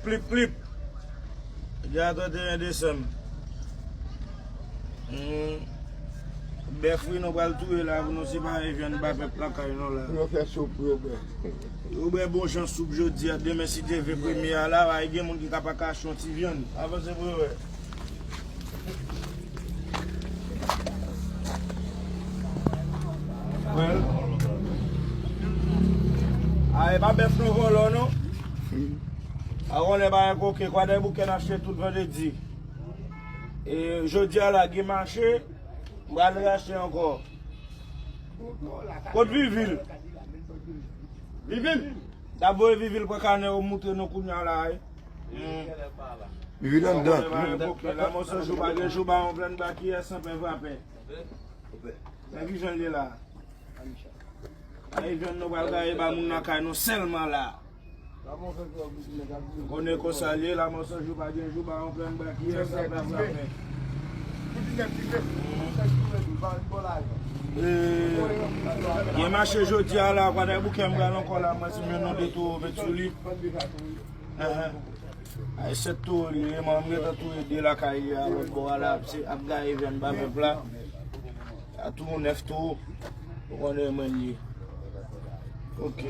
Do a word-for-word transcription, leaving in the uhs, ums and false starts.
Plip, plip. Deja trannteyen desanm. Hmm. Bèf wi nou pral touye la pou nou separe vyann ba pèp lakay nou la. Pou yo fè soup pou yo bwè. Yo bwè bon jan soup jodi a, demen si Dye vle premye a la, va gen moun ki ka pa ka achte yon ti vyann. Avanse pou yo wè. Well. A, e pa bèf nou vòlò non. A konnen pa gen koke, Kwadèboukè n achte tout vandredi. E jodi a la gen mache, m pral rache ankò. Kot Vivil? Vivil! N ap voye Vivil pran kanè yo moutre nou kounya la wi. Vivil anndan. Lamò san jou pa gen jou ba yon plèn ba kiyès anpè vrapè. Men ki jan l ye la. Ay vyann nou pral gaye ba moun nan kay nou sèlman la. Konnen konsa l ye, lamò san jou pa gen jou ba yon plèn ba kiyès anpè vrapè. Gen mache jodi a la, Kwadèboukè m pral ankò la, mwen si mwen non de tou met sou li. Ay sèt towo li ye, mwen m gentan touye de lakay li a lòt bò a la, ap gaye vyann ba pèp la. A tou nèf towo. Ou konnen mwen li ye. Ok.